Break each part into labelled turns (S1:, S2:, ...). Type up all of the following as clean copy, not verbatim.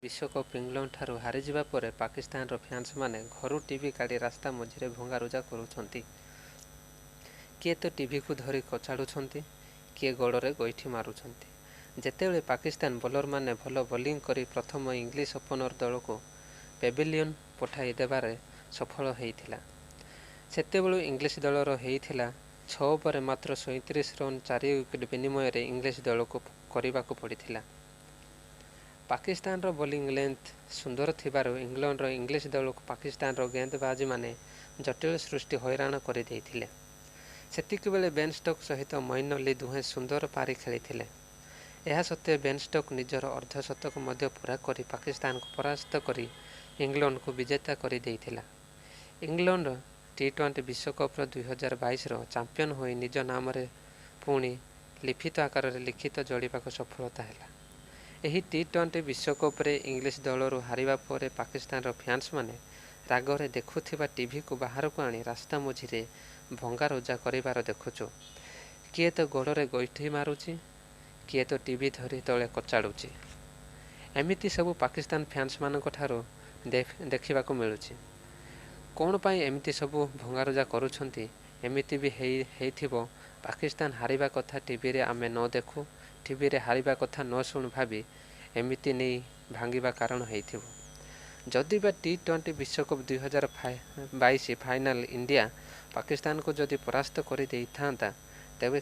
S1: ବିଶ୍ୱକପ୍ ଇଂଲଣ୍ଡଠାରୁ ହାରିଯିବା ପରେ ପାକିସ୍ତାନର ଫ୍ୟାନ୍ସମାନେ ଘରୁ ଟିଭି କାଢ଼ି ରାସ୍ତା ମଝିରେ ଭଙ୍ଗାରୁଜା କରୁଛନ୍ତି। କିଏ ତ ଟିଭିକୁ ଧରି କଚାଡୁଛନ୍ତି, କିଏ ଗୋଡ଼ରେ ଗୋଇଠି ମାରୁଛନ୍ତି। ଯେତେବେଳେ ପାକିସ୍ତାନ ବୋଲରମାନେ ଭଲ ବୋଲିଂ କରି ପ୍ରଥମ ଇଂଲିଶ ଓପନର ଦଳକୁ ପ୍ୟାଭିଲିୟନ ପଠାଇ ଦେବାରେ ସଫଳ ହେଇଥିଲା। ସେତେବେଳୁ ଇଂଲିଶ ଦଳର ହେଇଥିଲା। 6 ଓଭରରେ ମାତ୍ର 37 ରନ୍ 4 ୱିକେଟ୍ ବିନିମୟରେ ଇଂଲିଶ ଦଳକୁ କରିବାକୁ ପଡ଼ିଥିଲା। ପାକିସ୍ତାନର ବୋଲିଂ ଲେନ୍ଥ ସୁନ୍ଦର ଥିବାରୁ ଇଂଲଣ୍ଡର ଇଂଲିଶ ଦଳକୁ ପାକିସ୍ତାନର ଗେନ୍ଦବାଜିମାନେ ଜଟିଳ ସୃଷ୍ଟି ହଇରାଣ କରିଦେଇଥିଲେ। ସେତିକିବେଳେ ବେନ୍ ଷ୍ଟୋକ୍ ସହିତ ମୈନ ଅଲି ଦୁହେଁ ସୁନ୍ଦର ପାରି ଖେଳିଥିଲେ। ଏହା ସତ୍ତ୍ୱେ ବେନ୍ ଷ୍ଟୋକ୍ ନିଜର ଅର୍ଦ୍ଧଶତକ ମଧ୍ୟ ପୂରା କରି ପାକିସ୍ତାନକୁ ପରାସ୍ତ କରି ଇଂଲଣ୍ଡକୁ ବିଜେତା କରିଦେଇଥିଲା। ଇଂଲଣ୍ଡ ଟି-ଟ୍ୱେଣ୍ଟି ବିଶ୍ୱକପର 2022ର ଚାମ୍ପିୟନ ହୋଇ ନିଜ ନାମରେ ପୁଣି ଲିଖିତ ଆକାରରେ ଲିଖିତ ଯୋଡ଼ିବାକୁ ସଫଳତା ହେଲା। ଏହି ଟି-ଟ୍ୱେଣ୍ଟି ବିଶ୍ୱକପରେ ଇଂଲିଶ ଦଳରୁ ହାରିବା ପରେ ପାକିସ୍ତାନର ଫ୍ୟାନ୍ସମାନେ ରାଗରେ ଦେଖୁଥିବା ଟିଭିକୁ ବାହାରକୁ ଆଣି ରାସ୍ତା ମଝିରେ ଭଙ୍ଗାରୁଜା କରିବାର ଦେଖୁଛୁ। କିଏ ତ ଗୋଡ଼ରେ ଗୋଇଠି ମାରୁଛି, କିଏ ତ ଟିଭି ଧରି ତଳେ କଚାଡୁଛି। ଏମିତି ସବୁ ପାକିସ୍ତାନ ଫ୍ୟାନ୍ସମାନଙ୍କ ଠାରୁ ଦେଖିବାକୁ ମିଳୁଛି। କ'ଣ ପାଇଁ ଏମିତି ସବୁ ଭଙ୍ଗାରୁଜା କରୁଛନ୍ତି? ଏମିତି ବି ହେଇଥିବ ପାକିସ୍ତାନ ହାରିବା କଥା ଟିଭିରେ ଆମେ ନ ଦେଖୁ, ଟିଭିରେ ହାରିବା କଥା ନ ଶୁଣୁ ଭାବି ଏମିତି ନେଇ ଭାଙ୍ଗିବା କାରଣ ହେଇଥିବ। ଯଦି ବା ଟି-ଟ୍ୱେଣ୍ଟି ବିଶ୍ୱକପ୍ 2022 ଫାଇନାଲ ଇଣ୍ଡିଆ ପାକିସ୍ତାନକୁ ଯଦି ପରାସ୍ତ କରିଦେଇଥାନ୍ତା, ତେବେ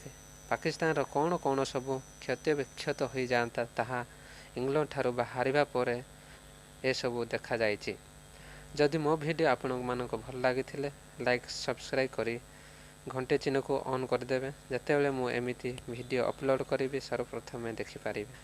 S1: ପାକିସ୍ତାନର କ'ଣ କ'ଣ ସବୁ କ୍ଷତବିକ୍ଷତ ହୋଇଯାଆନ୍ତା ତାହା ଇଂଲଣ୍ଡଠାରୁ ହାରିବା ପରେ ଏସବୁ ଦେଖାଯାଇଛି। ଯଦି ମୋ ଭିଡ଼ିଓ ଆପଣମାନଙ୍କୁ ଭଲ ଲାଗିଥିଲେ ଲାଇକ୍ ସବସ୍କ୍ରାଇବ୍ କରି ଘଣ୍ଟେ ଚିହ୍ନକୁ ଅନ୍ କରିଦେବେ। ଯେତେବେଳେ ମୁଁ ଏମିତି ଭିଡ଼ିଓ ଅପଲୋଡ଼ କରିବି ସର୍ବପ୍ରଥମେ ଦେଖିପାରିବେ।